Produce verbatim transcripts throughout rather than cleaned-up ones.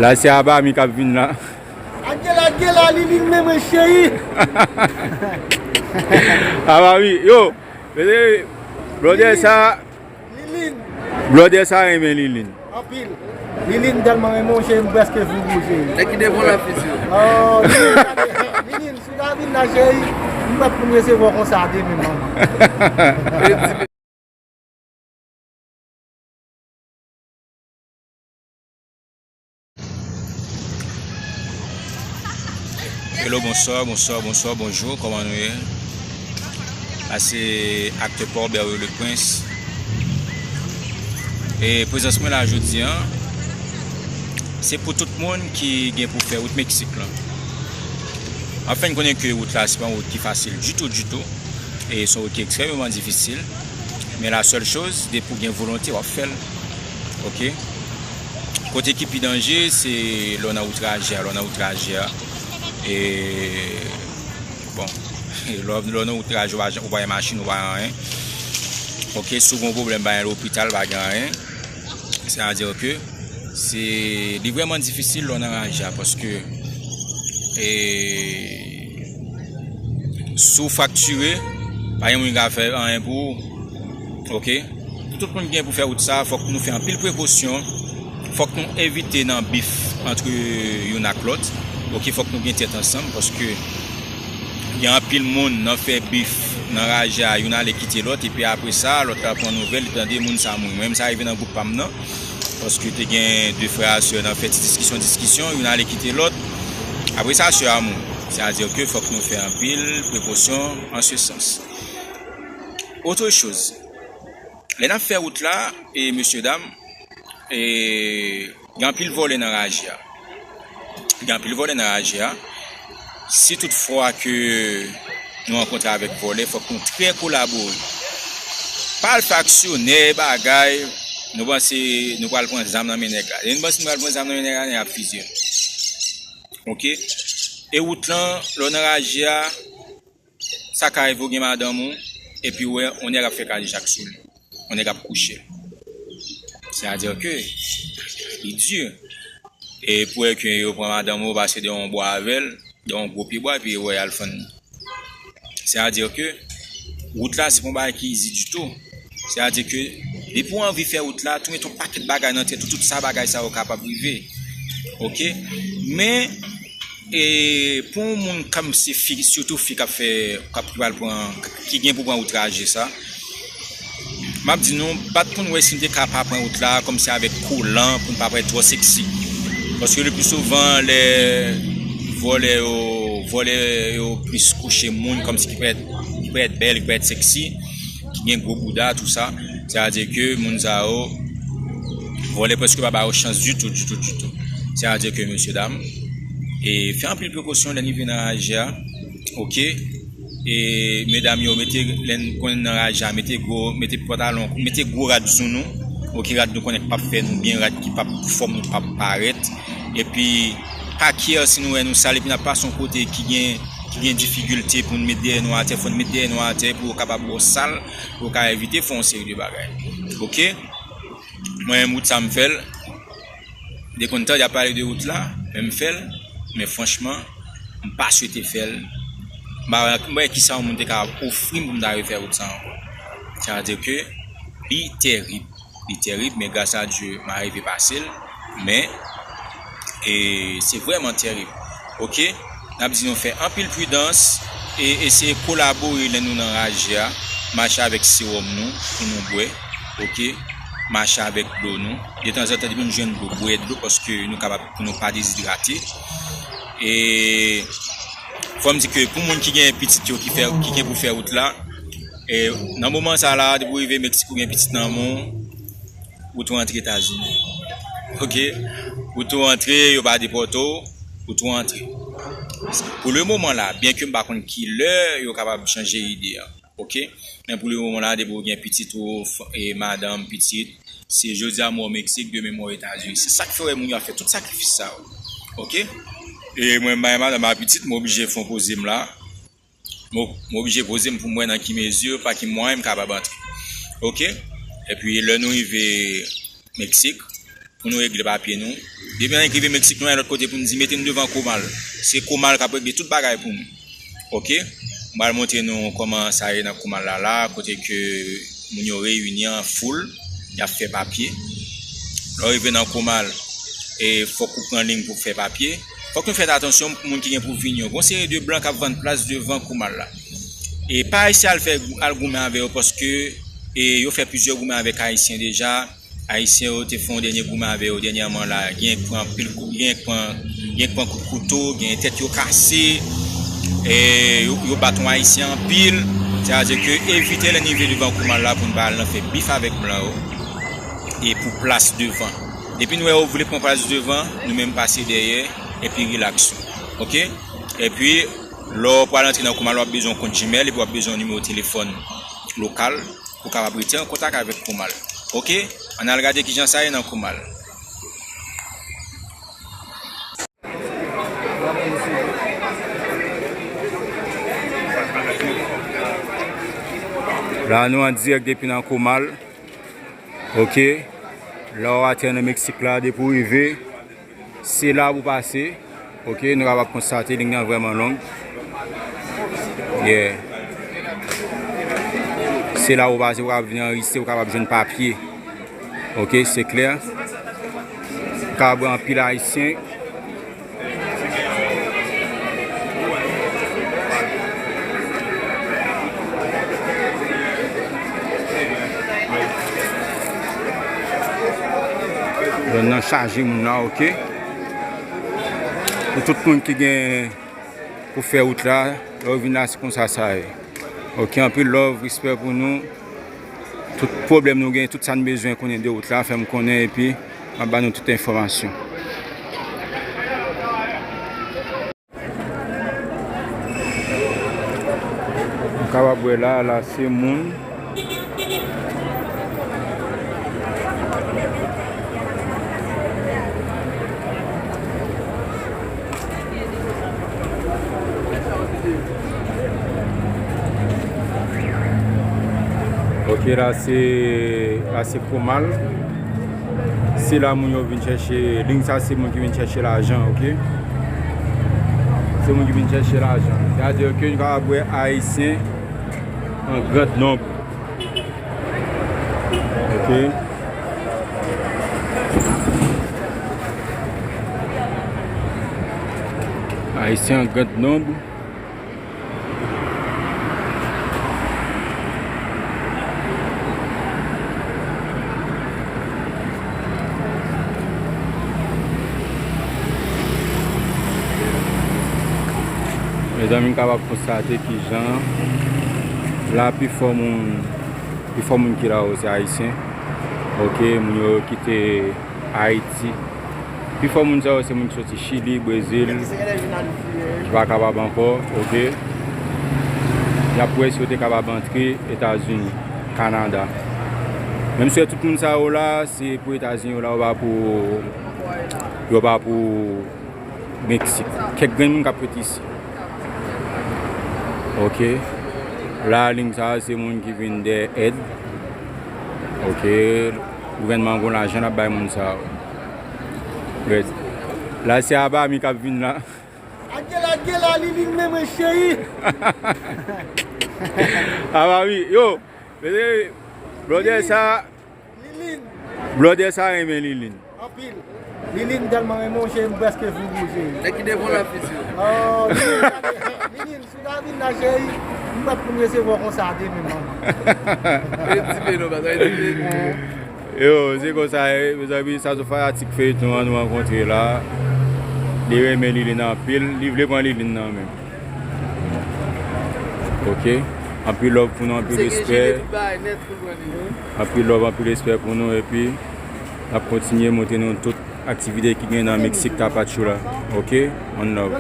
La se Abami k ap vin la. Adye la, adye la, Lilin men mwen cheri. Abami, yo, mete blòdè sa. Lilin. Blòdè sa renmen Lilin. Anpil. Lilin tèlman renmen w cheri, m prèske fou pou w cheri. Nèg ki devan la fizi. Oh, Lilin, Lilin, si w ta vin la cheri, m prèt pou m resevwa w konsa demen manman. Hello, bonswa, bonswa, bonswa, bonjou, kòman nou ye? A se aktè Paul Berry le Prince. E prezans mwen la jodi a, se pou tout moun ki gen pou fè wout Meksik lan. Anfen, n konnen ke wout la, se pa yon wout ki fasil ditou, ditou. E se yon wout ki ekstrèmeman difisil. Men la sèl choz, depi w gen volonte, w ap fè l. Oke? Kote ki pi danje, se lè w nan wout traje a, lè w nan wout traje a. E, bon, lè w, lè w nan wout traje, ou pa, ou pa gen machin, ou pa gen anyen. Oke, si w gen yon pwoblèm, pa gen lopital, pa gen anyen. Sètadi ke se, li vrèman difisil lè w nan raje a, paske, e, si w fraktire, pa gen moun ki ka fè anyen pou ou. Oke? Pou tout moun ki gen pou fè wout sa, fòk nou fè anpil prekosyon. Fòk nou evite nan bif ant youn ak lòt. Oke, fòk nou gen tèt ansanm, paske gen anpil moun nan fè bif nan raje a, youn ale kite lòt, epi apre sa, lòt la pran nouvèl, li tande moun sa mouri. Mwen menm, sa rive nan gwoup pa m nan, paske te gen de frè a sè nan fè ti diskisyon, diskisyon, youn ale kite lòt. Apre sa, sè a mouri. Sètadi ke fòk nou fè anpil prekosyon an se sans. Otre choz, lè n ap fè wout la, e mesye dam, e gen anpil vòlè nan raje a. Gen anpil vòlè nan raje a. Si tout fwa ke nou rankontre avèk vòlè, fòk nou trè kolabore. Pa al fè aksyonè bagay, nou panse nou pral pran zam nan men nèg la. Lè nou panse nou pral pran zam nan men nèg la, nèg ap fizye nou. Oke? E wout lan, lè w nan raje a, sa ka rive w gen madanm ou, epi w wè yon nèg ap fè kadejak sou li. Yon nèg ap kouche l. Sètadi ke li di. E pou wè ke yo pran madanm ou, pase de yon bwa avè l, de yon gwo pye bwa, epi yo wè y al fann li. Sètadi ke wout la, se pa yon bagay ki izi ditou. Sètadi ke depi w anvi fè wout la, tou met yon pakèt bagay nan tèt ou, tout sa bagay sa yo kapab rive. Oke? Men, e, pou yon moun kòm se fi, sitou fi k ap fè, k ap, ki pral pran, ki gen pou pran wout traje sa, m ap di nou, pa t konn wè si n te ka pa pran wout la kòmsi avèk kolan pou n pa parèt twò seksi. Paske le pli souvan, lè vòlè yo, vòlè yo plis kouche moun kòmsi ki parèt, ki parèt bèl, ki parèt seksi, ki gen gwo bouda, tou sa. Sètadi ke moun sa yo, vòlè prèske pa ba yo chans ditou, ditou, ditou. Sètadi ke, mesye dam, e fè anpil prekosyon lè n rive nan raje a, oke? E medam yo, mete, lè n konnen nan raje a, mete gwo, mete pantalon, mete gwo rad sou nou, oke? Rad nou konnen k p ap fè nou byen, rad ki p ap, fòm nou p ap parèt. Epi, pa kè si nou wè nou sal, epi n ap pase yon kote ki gen, ki gen difikilte pou n met dèyè nou atè, fò n met dèyè nou atè pou yo kapab wè w sal, pou yo ka evite fè yon seri de bagay. Oke? Mwen menm, wout sa m fè l. M te konn tande y ap pale de wout la, men m fè l. Men franchman, m pa swete fè l. M pa, m pa wè kisa yon moun te ka ofri m pou m ta refè wout sa ankò. Sètadi ke li terib. Li terib, men gras a Dye, m arive pase l. Men, e, se vrèman terib. Oke? N ap di nou fè anpil pridans e eseye kolabore lè nou nan raje a. Mache avèk sewòm nou pou nou bwè. Oke? Mache avèk dlo nou. Detanzantan, depi nou jwenn dlo, bwè dlo, paske nou kapab pou nou pa dezidrate. E fò m di ke pou moun ki gen pitit yo ki fè, ki gen pou fè wout la, e nan moman sa la, depi w rive Meksik, ou gen pitit nan men w, ou tou antre Etazini. Oke? Ou tou antre, yo pa depòte w, ou tou antre. Pou le moman la, byen ke m pa konn ki lè yo kapab chanje ide a. Oke? Men pou le moman la, depi w gen pitit ou, f-, e madanm, pitit, se jodi a mwen o Meksik, demen mwen o Etazini. Se sa k fè w wè moun yo ap fè tout sakrifis sa yo. Oke? E mwen, m pa gen madanm, m pa gen pitit, m oblije fè yon poze m la. M o-, m oblije poze m pou m wè nan ki mezi, pa ki mwayen m kapab antre. Oke? Epi lè nou rive Meksik, pou nou regle papye nou, Depi annik rive Meksik, nou al lòt kote pou n di, "Mete n devan Komal." Se Komal k ap regle tout bagay pou nou. Oke? M pral montre nou kòman sa ye nan Komal la, la, kote ke moun yo reyini an foul, y ap fè papye. Lè w rive nan Komal, e fòk ou pran liy pou fè papye. Fòk nou fè atansyon pou moun ki gen pou vini yo. Gon seri de blan k ap vann plas devan Komal la. E pa eseye al fè, al goumen avè yo, paske, e yo fè plizyè goumen avèk Ayisyen deja. Ayisyen yo te fè yon dènye goumen avè yo dènyèman la. Gen k pran anpil kou, gen k pran, gen k pran kout kouto, gen tèt yo kase, e yo, yo bat yon Ayisyen anpil. Sètadi ke evite lè n rive devan Komal la pou n pa al nan fè bif avèk blan yo. E pou plas devan. Depi n wè yo vle pran plas devan, nou menm pase dèyè, epi rilaks. Oke? Epi, lè w pral antre nan Komal, w ap bezwen yon kont Gmail, epi w ap bezwen yon nimewo telefòn lokal pou w kapab rete an kontak avèk Komal. Oke? Ann al gade kijan sa ye nan Komal. La, nou an dirèk depi nan Komal. Oke. La w atè nan Meksik la, depi w rive, se la pou w pase. Oke, nou kapab konstate liy nan vrèman long. Yeah. Se la pou w pase, ou kapab vin anrejistre, ou kapab jwenn papye. Oke, se klè. Ou kapab wè anpil Ayisyen. Zòn nan chaje moun la, oke. Pou tout moun ki gen pou fè wout la, lè w vin la, se konsa sa ye. Oke, anpil love, respè pou nou. Tout pwoblèm nou gen, tout sa n bezwen konnen de wout la, fè m konnen, epi m ap ba nou tout enfòmasyon. Nou kapab wè la, la se moun. Ok, la se, la se Komal. Se la moun yo vin chèche, liy sa se moun ki vin chèche lajan, ok? Se moun ki vin chèche lajan. Sètadi ke nou kapab wè Ayisyen an grand nonb. Ok. Ayisyen an grand nonb. Mezanmi, n kapab konstate kijan la pifò moun, pifò moun ki la yo se Ayisyen. Ok, moun yo kite Ayiti. Pifò moun sa yo se moun ki soti Chili, Brezil, ki pa kapab ankò, ok. Y ap wè si yo te kapab antre Etazini, Kanada. Men m swè tout moun sa yo la, se pou Etazini yo la, yo pa pou, yo pa pou Meksik. Kèk grenn moun k ap ret isi. Ok. La, liy sa, se moun ki vin dèyè èd. Ok. Gouvènman an gon lajan l ap bay moun sa yo. Red. La, se Abami k ap vin la. Lage, lage la, Liline, men mwen, cheri. Abami, yo. Mezanmi, blòdè sa, Liline. Blòdè sa renmen Liline. Anpil. Liline tèlman renmen w, cheri, m prèske fou pou ou, cheri. Nèg ki devan la fisi. Oh, Liline, Liline, si w ta vin la, cheri, m prèt pou m resevwa w konsa demen, manman. Rete tipe non, pa sa, rete tipe. Yo, se konsa, eh, mezanmi, sa sou fanatik feyton an nou rankontre la. Li renmen Liline anpil, li vle pran Liline nan men. Ok. Anpil love pou nou, anpil respè. Anpil love, anpil respè pou nou, epi n ap kontinye montre nou tout aktivite ki gen nan Meksik Tapachula. Ok? One love.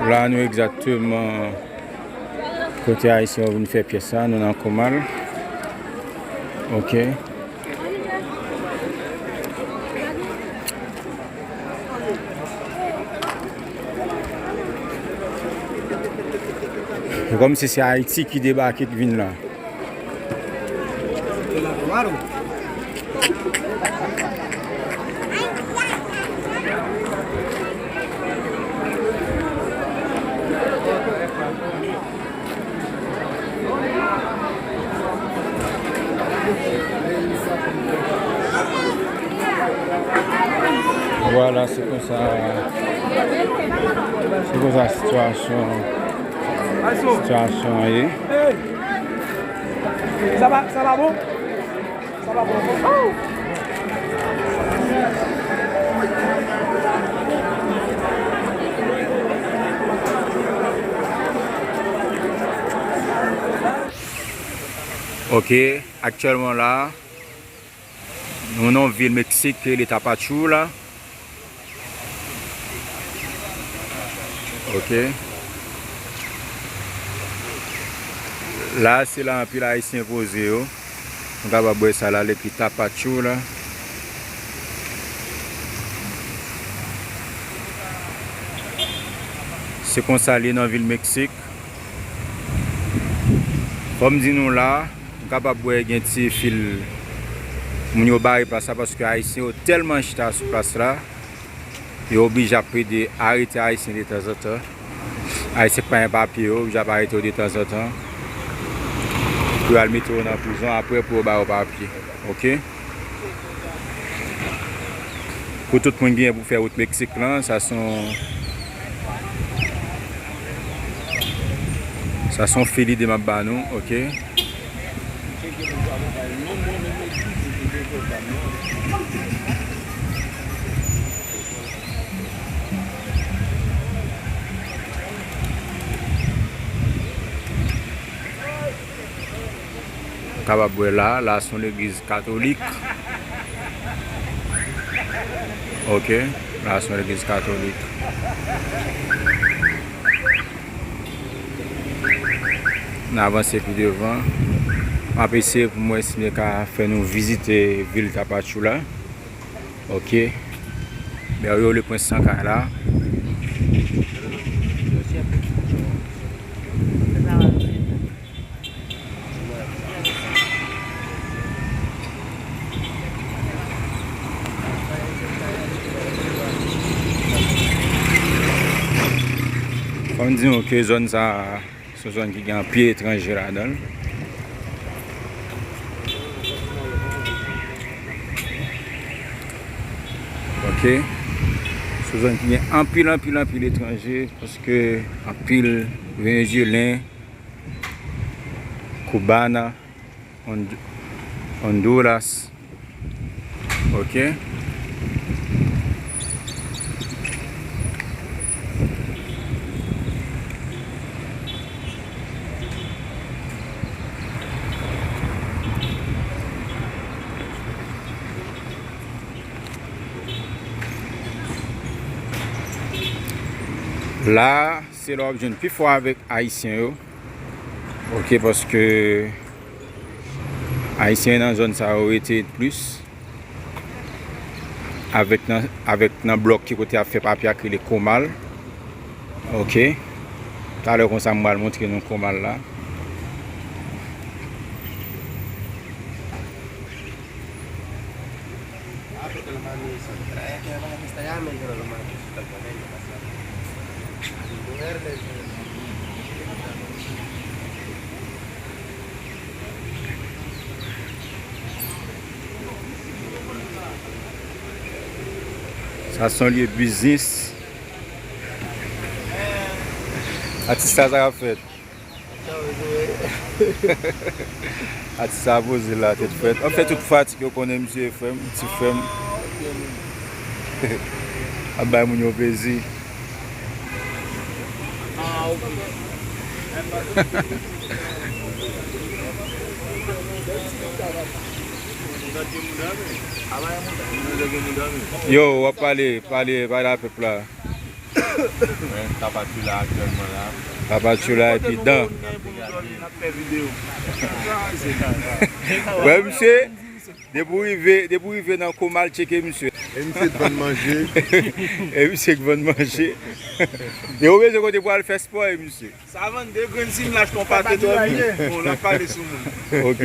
La, nou egzakteman kote Ayisyen yo vin fè pyès la, nou nan Komal. Ok. Se kòmsi se Ayiti ki debake, ki vin la. Claro. Vwala, se konsa, se konsa sitiyasyon, sitiyasyon an ye. Sa va, sa va bon? Sa va bon. Ok, aktyèlman la, nou nan yon vil Meksik ki rele Tapachula. Ok. La, se la anpil Ayisyen poze yo. Nou kapab wè sa la, l ekri Tapachula. Se konsa l ye nan vil Meksik. Fò m di nou la, nou kapab wè gen ti fil moun yo bare plas la paske Ayisyen yo tèlman chita sou plas la, yo oblije ap plede arete Ayisyen detanzantan. Ayisyen k pa gen papye yo, oblije ap arete yo detanzantan pou yo al mete yo nan prizon apre pou yo ba yo papye. Ok? Pou tout moun ki gen pou fè wout Meksik lan, sa se yon, sa se yon fil ide m ap ba nou, ok? Kapab wè la, la se yon legliz katolik. Ok, la se yon legliz katolik. N avanse pi devan. M ap eseye pou m wè si m ka fè nou vizite vil Tapachula. Ok. Berrio le Prince Sankara. Fò m di nou ke zòn sa a, se yon zòn ki gen anpil etranje ladan l. Ok. Se yon zòn ki gen anpil, anpil, anpil etranje, paske anpil Venezuelen, Cubana, Hond-, Honduras. Ok. La, se la w ap jwenn pi fò avèk Ayisyen yo. Ok, paske Ayisyen nan zòn sa yo rete plis. Avèk nan, avèk nan blòk ki kote y ap fè papye a ki rele Komal. Ok. Talè konsa, m pral montre nou Komal la. Sa se yon lye biznis. Atis la, sa k ap fèt? Atis la poze la, tèt frèt. Anfèt, tout fatig yo konnen misye, frè m, ti frè m. Ap bay moun yo plezi. Yo, w ap pale, pale, pale a pèp la. Men, Tapachula aktyèlman la. Tapachula epi dan. Wè, misye. Depi w rive, depi w rive nan Komal, tcheke misye. E misye k vann manje. E misye k vann manje. Depi w bezwen kote pou al fè spò, e misye. Sa vann de grenn sim, l achte yon pate twò byen. Bon, l ap pale sou moun. Ok.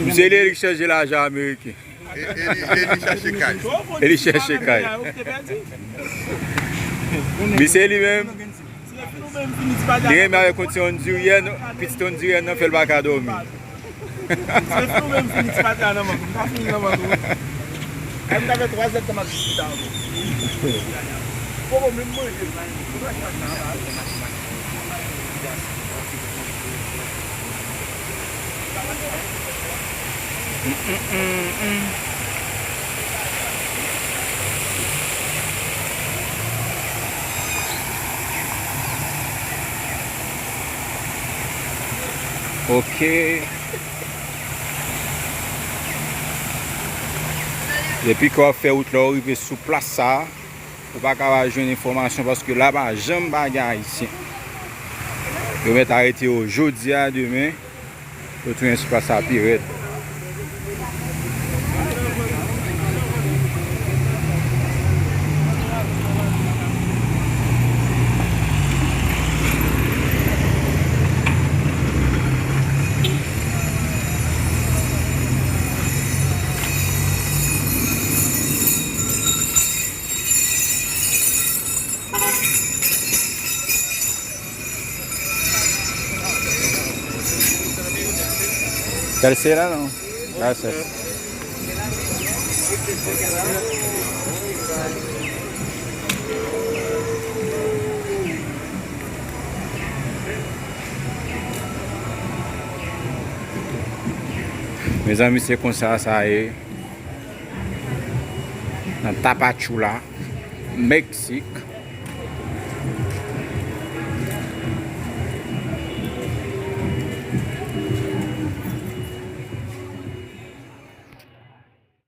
Misye li, li chanje lajan ameriken. E, e li, e li chache kay. E li chache kay. Misye li menm, li renmen avèk yon ti ondiryen, pitit ondiryen nan fè l pa ka dòmi. Se fini ou menm fini ti pate a nan vant ou. M pa fini nan vant ou. Ay, m ta fè twa zèdtan m ap diskite avè w. Poko menm manje. Ok. Depi ke w ap fè wout la, w rive sou plas sa a, ou pa ka pa jwenn enfòmasyon paske la pa janm pa gen Ayisyen. Yo mèt arete yo jodi a, demen, yo tounen sou plas la pi rèd. Tercera, no. Gracias. Mezanmi, se konsa sa ye nan Tapachula, Meksik.